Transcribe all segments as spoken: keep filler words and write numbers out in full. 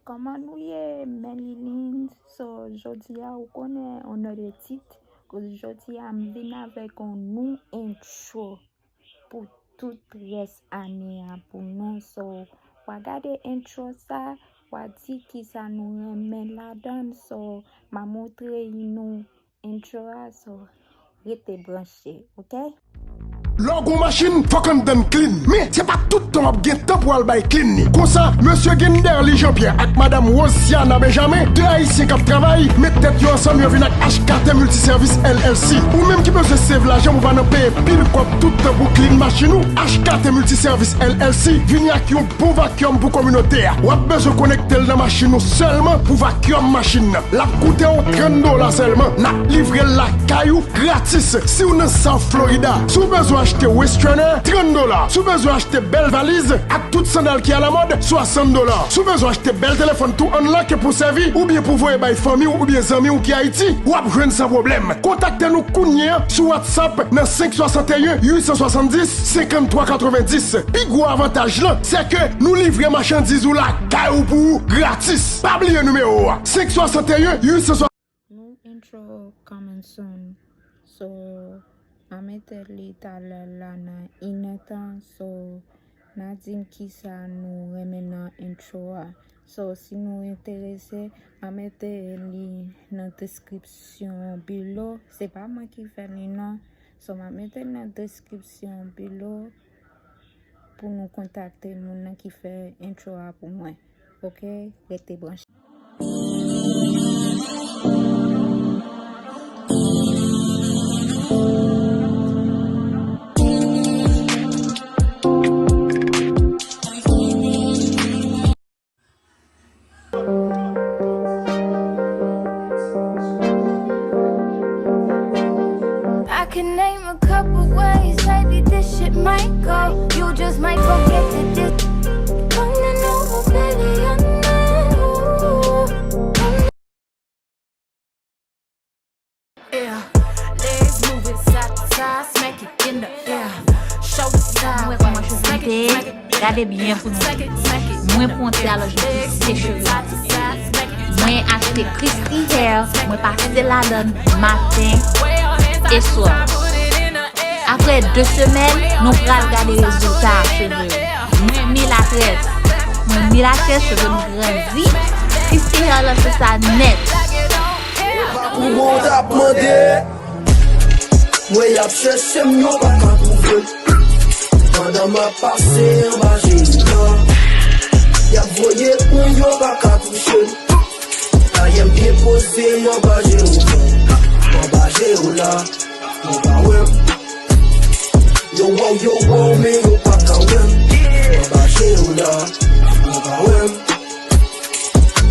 Kòman nou ye, Melilin? So, jodi a, ou konnen, on nòt de tit, koz jodi a, m vin avèk on nou intro pou tout rès ane a pou nou. So, w a gade intro sa, w a di kisa nou renmen ladan l. So, m a montre nou intro a, so, rete branche, oke? Lè w gon machin, fòk anndan n clean. Men, se pa tout tan w ap gen tan pou w al bay clean li. Konsa, mesye Genderly Jean-Pierre ak madanm Rosiana Benjamin, de Ayisyen k ap travay, met tèt yo ansanm, yo vin ak H K T Multiservice L L C. Ou menm ki bezwen save lajan pou w pa nan peye pil kòb tout tan pou clean machin ou, H K T Multiservice L L C vini ak yon bon vacuum pou kominote a. W ap bezwen konekte l nan machin ou sèlman pou vacuum machin nan. L ap koute w trant dola sèlman. N ap livre l lakay ou gratis. Si w nan South Florida, si w bezwen achte waist trainer, trant dola. Si w bezwen achte bèl valiz ak tout sandal ki alamòd, swasant dola. Si w bezwen achte bèl telefòn tou unlock pou sèvi, oubyen pou voye bay fanmi w oubyen zanmi w ki Ayiti, w ap jwenn san pwoblèm. Kontakte nou kounye a sou WhatsApp nan senk swasanteyen uit san swasanndis senkanntwa katrevendis. Pi gwo avantaj lan, se ke nou livre machandiz ou lakay ou pou ou gratis. Pa bliye nimewo a, senk swasanteyen uit san swasanndis. Nou intro coming soon. So, m a mete li talè la nan inèdtan. So, n a di m kisa nou renmen nan intro a. So, si nou enterese, m a mete li nan description below. Se pa mwen ki fè li non. So, m a mete l nan description below pou nou kontakte moun nan ki fè intro a pou mwen. Oke, rete branche. I can name a couple ways, maybe this shit might go. You just might forget to dis. Coming over, baby, I know. Yeah, legs moving side to side, smack it in the air. Shoulders sideways, smack it, smack it, smack it. Gade byen pou nou. Mwen pran ti alòj mwen fise cheve a. Mwen achte Christy Hair, mwen pase ladan l maten e swa. Apre de semèn, nou pral gade rezilta cheve yo. Mwen milatrès. Mwen milatrès, cheve m grandi. Christy Hair lanse sa nèt. Ou bon t ap mande. Mwen y ap chèche m, yo pa ka twouve m. Pandan m ap pase anba je ou la, y ap voye pou yo pa ka touche m. Tayè m byen poze m anba je ou la, anba je ou la, yo pa wè m. Yo wow, yo wow, men yo pa ka wè m. Anba je ou la, yo pa wè m.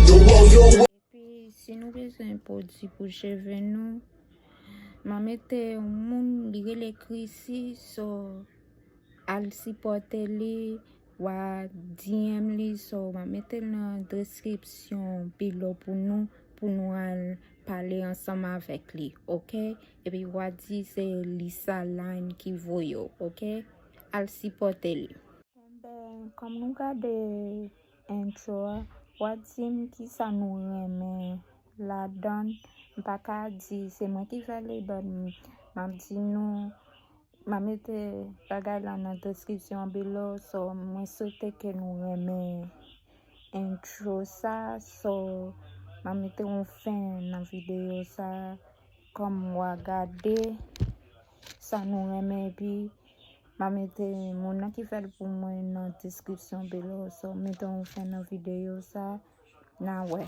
Yo wow, yo wow. Epi, si nou bezwen pwodui pou cheve nou, m a mete yon moun, li rele Chrissy, so, al sipòte li, w a D M li, so, m a mete l nan deskripsyon below pou nou, pou nou al pale ansanm avèk li, oke? Epi w a di se Lisa Line ki voye w, oke? Al sipòte li. Enben, kòm nou gade intro a, w a di m kisa nou renmen ladan l. M pa ka di se mwen ki fè li, but m ap di nou, m a mete bagay la nan deskripsyon below, so mwen swete ke nou renmen intro sa, so m a mete yon fen nan videyo sa, kòm w a gade sa nou renmen, epi m a mete moun nan ki fè l pou mwen nan deskripsyon below. So, mete yon fen nan videyo sa, n a wè.